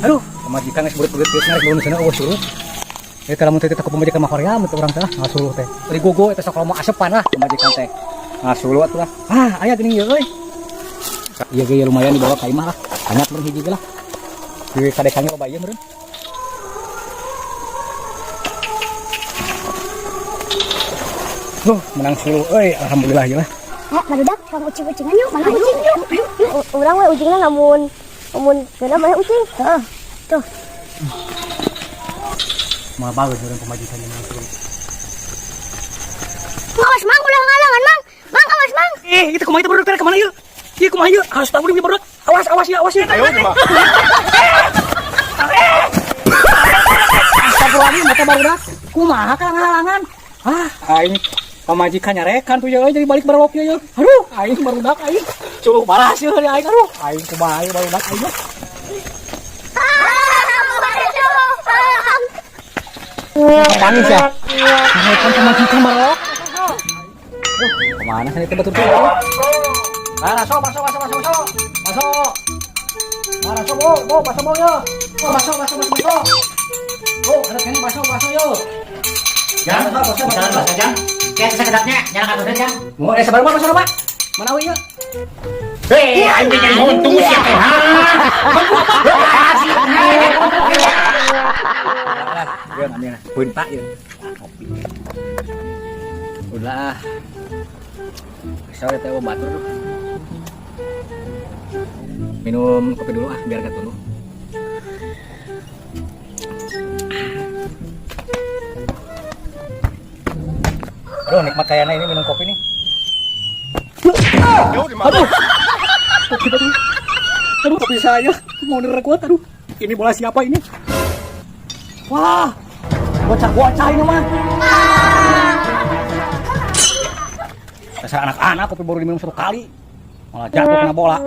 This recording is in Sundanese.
Aduh, pamajikan geus burit-burit geus ngarek belum sana eueuh suluh. Ya kalau mun teh ku pamajikan mah hoream teh urang teh lah ngasuluh teh. Tadi gogo eta sok lomo asepan lah pamajikan teh. Ngasuluh atuh lah. Ah, aya geuning ieu euy. Ieu ge lumayan dibawa ka imah lah. Banyak meureun hiji ge lah. Di kadekannya loba ieu meureun. Duh, menang suluh euy, alhamdulillah ieu lah. Eh, barudak, kamu ucing-ucingan yuk, mana ucing yuk. Urang we ucingna lamun lamun geuna mana ucing. Heeh. Tuh. Moal bagus urang pamajikan menang suluh. Awas Mang, ulah ngalangan Mang. Mang, awas Mang. Eh, itu kumaha itu barudak teh kemana ieu? Ieu kumaha ieu? Harus tahu ieu barudak. Awas, awas ya, awas ya. Ayo coba. Astagfirullahaladzim, mata barudak. Kumaha ka ngahalangan? Ah, aing pamajikan nyarekan tuh ya euy, jadi balik barelok ya. Aduh, aing barudak aing. Culuh baras ya aing aduh. Aing kumaha ieu barudak aing. Panis ya. Nyarekan pamajikan barelok. Duh, kemana sih itu betul tuh? Ah, masuk, masuk, masuk, masuk, masuk. Masuk. Ah, masuk, bo, bo, masuk, bo, yo. Oh, masuk, masuk, masuk, masuk. Oh, ada kene masuk, masuk, yo. Jang, Masuk, masuk, misalnya masuk. bahasa Jang. Kayak sekedapnya, nyala katusnya Jang. Mau sabar masuk, Pak. Mana we, yo? Hei, aing teh nyari untung sia teh. Ya, namanya punta ya. Kopi. Udah. Sore teh batur tuh. Minum kopi dulu ah biar gak dulu. Aduh, nikmat kayaknya ini minum kopi nih. Aduh. Kopi aduh. Aduh, kopi saya mau direkuat aduh. Ini bola siapa ini? Wah, bocah-bocah ini mah. Dasar anak-anak kopi baru diminum satu kali, malah jatuh kena bola.